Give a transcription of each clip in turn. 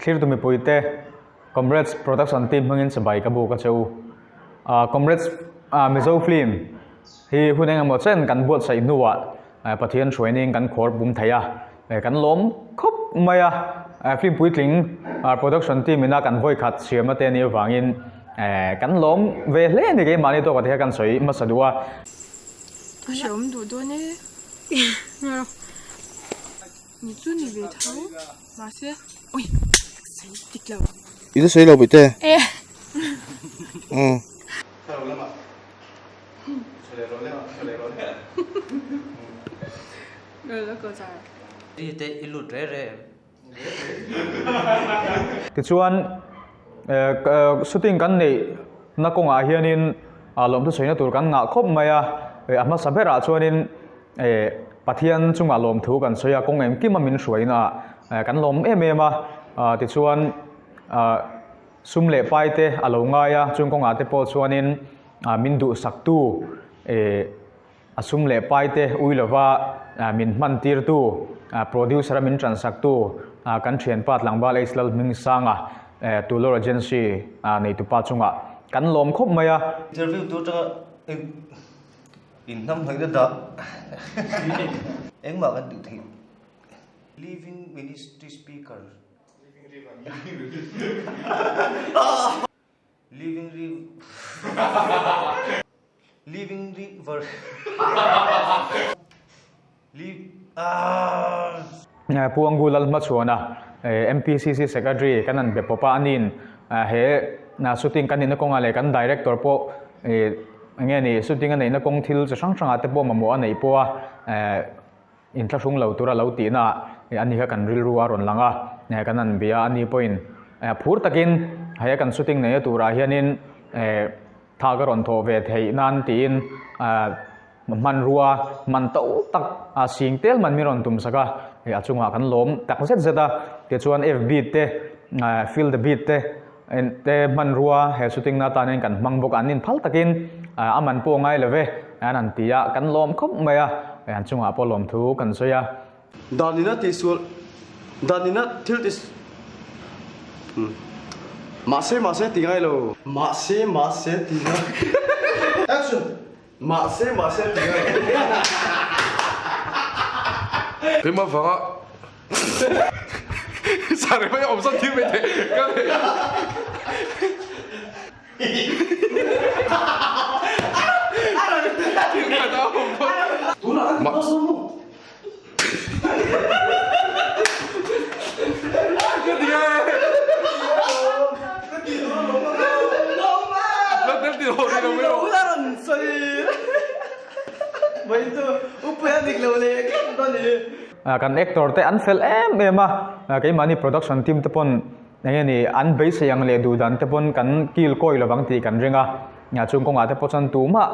Thlirtu mipuite Comrades Production Team hmangin chibai ka buk a che u. Comrades Mizo Film hi hun engemaw chen kan buatsaih hnuah Pathian hruaining kan khuar pum thei a, kan lawm khawp mai a. Film puitling production team ina kan vawikhat siamna te anih avangin kan lawm ve hle a ni keimahni tawka te kha kan sawi hmasa duh a. A hrehawm duh dawn e. Ni chu ni ve tho mahse ui sawi dik lo. I la sawi lo bawih te. Umm. Te i lut re re em? Tichuan shooting kan neih na kawngah hianin lawmthu sawina tur kan ngah khawp mai a, a hmasa berah chuanin Pathian chungah lawmthu kan sawi a, kawng engkima min hruaina ah kan lawm em em a, tichuan sum leh pai te a lo ngai a, chung kawngah te pawh chuanin min duhsaktu A sum leh pai te ui lova min hman tirtu, producer a min tansaktu kan thianpa tlangval H Lalhmingsanga Tulor Agency neitupa chungah kan lawm khawp mai a. Interview tur atanga inhnamhnawihna dah engmah kan duh theih Living Ministry Speaker Living Living River Live ah. Pu Angu Lalhmachhuana, MPCC Secretary kan han be pawp a, aniin he shooting kan nihna kawngah leh kan Director pawh eng nge ni shooting a neihna kawng thil chi hrang hrangah te pawh mamawh a neih pawh a inthlahrung lo tura lo tihna ah ani kha kan rilru a rawn lang a, kan han bia a, ani pawhin phur takin he kan shooting neihna turah hianin Tha ka rawn thawh ve theih nan tiin hmanrua man to tak a sing tel man min rawn tum sak a, a chungah kan lawm tak zet zet a, tichuan FB te Feel the Beat te te hmanrua he shooting na atan hian kan hmang bawk a, an inphal takin a man pawh ngai lo ve an han ti a, kan lawm khawp mai a, an chungah pawh lawmthu kan sawi a. Danina tihsual, Danina thil ti Mahse mahse ti ngai lo. Mahse mahse ti ngai Action! Mahse mahse ti ngai lo. Keimah vanga Sare mai awm zawk thil mai thei ka Thil khat a awm bawk. Kan actor te an fel em em a, keimahni production team te pawn eng nge ni an beisei ang leh duh dan te pawn kan kil kawi lovang tih kan ring a. Chung kawngah te pawh chuan tumah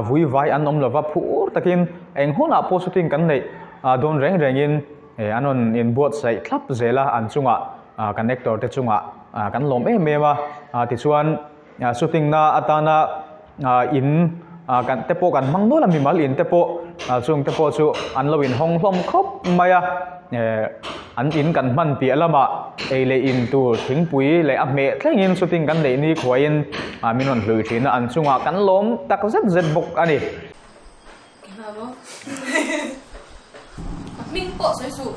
vui vai an awm lova phur takin eng hunah pawh shooting kan neih dawn reng rengin an rawn inbuatsaih thlap zel a, an chungah kan actor te chungah kan lawm em em a. Tichuan shooting na atana in kan te pawh kan hmang nual a, mimal in te pawh chung te pawh chu an lo inhawng hlawm khawp mai a. An in kan hman piah lamah ei leh in tur thingpui leh a hmeh thlengin shooting kan neih ni khuaiin min rawn hlui thin a, an chungah kan lawm tak zet zet bawk a ni. Hming pawh sawi suh.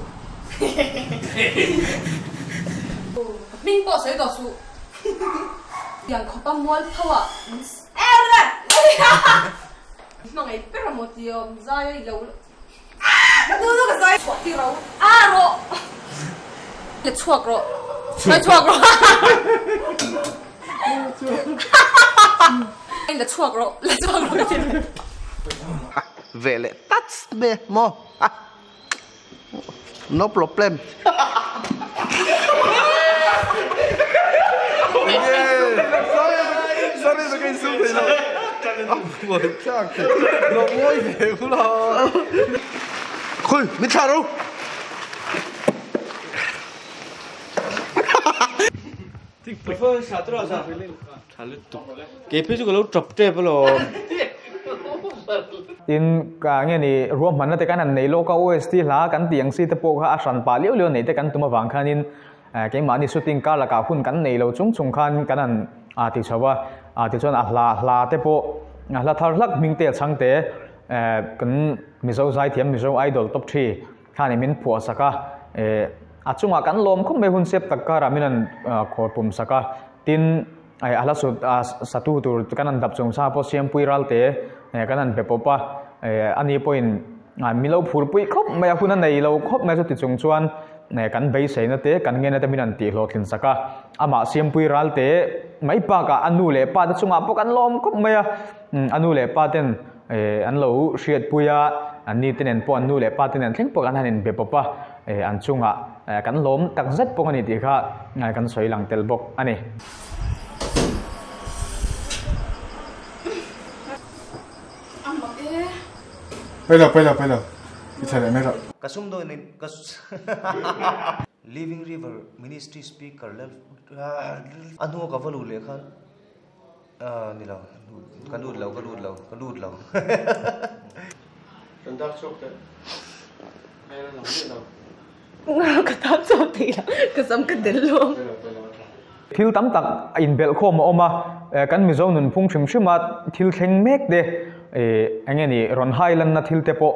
Hming pawh sawi tawh suh. Tiang khawpa mual pho ah hmangaih ber a maw ti awm zai a i lo Chhuah tir ro a rawh le chhuak rawh le chhuak rawh le chhuak rawh le chhuak rawh Ve leh tats me maw no problem. Khui min thlah ro. Kei phei chu ka lo tap tep alawm. Tin, ka nge ni ruahmanna te kan han nei lawk a, OST hla kan tih ang si te pawh kha a hran pah liau liau neih te kan tum avang khanin Keimahni shooting kar lakah hun kan nei lo chung chung khan kan han ti chho a, tichuan a hla hla te pawh hla thar hlak hming te a chhang te kan Mizo zaithiam Mizo Idol top thi khanin min phuah sak a, a chungah kan lawm khawp mai hun sep tak karah min han khawr pum sak a, tin a hla sut satu tur kan han dap chung chang pawh Siampui Ralte kan han be pawp a, ani pawhin min lo phur pui khawp mai a, hun a nei lo khawp mai chuti chung chuan kan beiseina te kan ngena te min han tih hlawhtlin sak a, amah Siampui Ralte mai bakah a nu leh pa te chungah pawh kan lawm khawp mai a, a nu leh pa ten an lo hriatpui a, an ni te nen pawh an nu leh pa te nen thleng pawh kan han inbe pawp a, an chungah kan lawm tak zet bawk a ni tih kha kan sawi lang tel bawk a ni. Pailo pailo pailo i tha leh mai rawh. Ka sumdawn in ka Living River Ministry Speaker Lal a hnua ka va lut leh khan Ahh ni lo, ka lut lo, ka lut lo, ka lut lo. Kan dak chhuak teh. Hmel a lang miah lo. Ka dak chhuak thei lo, ka sam ka del lo. Thil tam tak a inbelh khawm a awm a, kan Mizo nunphung hrim hrim a thil thleng mek te eng nge ni rawn hai lanna thil te pawh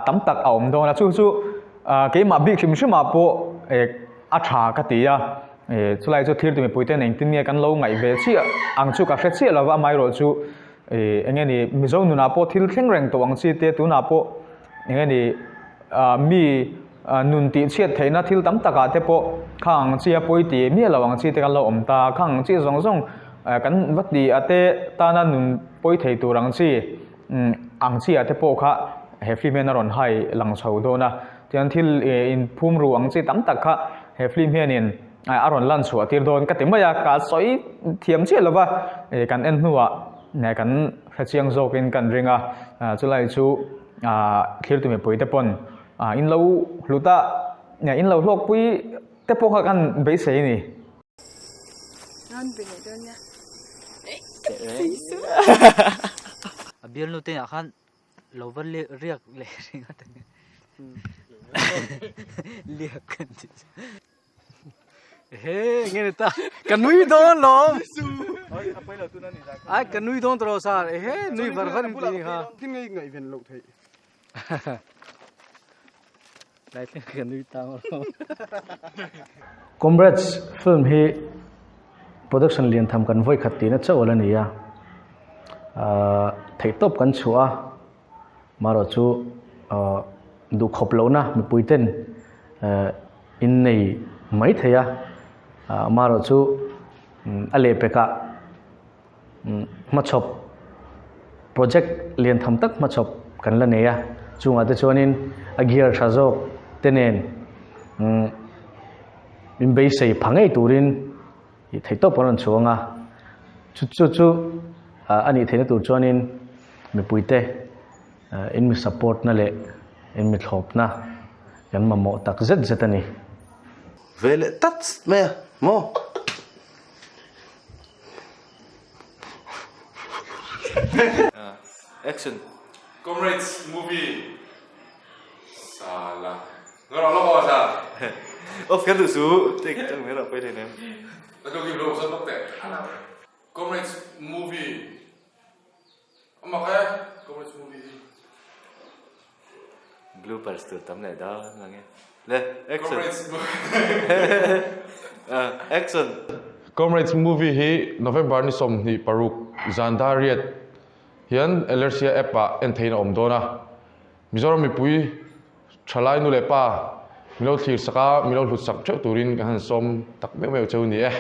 tam tak a awm dawn a, chu chu keimah bik hrim hrim ah pawh a tha ka ti a. Chulai chu thirtu mipui ten engtin nge kan lo ngaih ve chiah ang chu ka hre chiah lova, amaherawh chu eng nge ni Mizo nunah pawh thil thleng reng tawh ang chi te tunah pawh eng nge ni mi nun tih chhiat theihna thil tam takah te pawh khang ang chi a pawi ti miah lo ang chi te kan lo awm ta, khang ang chi zawng zawng kan va ti a te tana nun pawi thei tur ang chi ang chi ah te pawh kha he film hian a rawn hai lang chho dawn a. Tiang thil inphum ru ang chi tam tak kha he film hianin a rawn lan chhuah tir dawn ka ti mai a, ka sawi thiam chiah lova kan en hnuah kan hrechiang zawkin kan ring a, chulai chu thlirtu mipui te pawn in lo hlut a, in lo hlawkpui te pawh kha kan beisei a ni. Rawn be leh dawn nia. A bialnu te ah khan Lo va riak leh ringawt ang e. Liak kan ti chu. Ehe nge ni ta ka nui dawn lawm. Ai ka nui dawn tawh lo sir ehe nui var var in ti ni kha. Tin nge ngaihven loh theih. Lai thleng ka nui tang alawm. Comrades film hi Production lian tham kan vawi khat tihna chauh a la ni a, theihtawp kan chhuah a, marawh chu duhkhawp lohna mipui ten in nei mai thei a, marawh chu a lehpekah hmachhawp project lian tham tak hmachhawp kan la nei a, chungah te chuanin a gear tha zawk te nen min beisei pha ngei turin ih theih tawp an rawn chhuang a, chu chu chu a nih theihna tur chuanin mipuite in mi support na leh in mi thlawpna kan mamawh tak zet zet a ni. Ve leh tat mai a maw? Action. Comrades movie Sala. Ngaro lo aw sa. Off kan duh su. Take tang mera pai thei nem. La ko kim lo sa tok te. Comrades movie. Amak e. Comrades movie hi. Bloopers tur tam leh dawn ang e. Le, action. Comrades Action. Comrades movie hi November ni 26 zan dar riat hian Elersia app ah en theihin a awm dawn a. Mizoram mipui thalai nu leh pa milo thlir sak a, milo hlut sak theuh turin kan han sawm tak meuh meuh cheu ni e.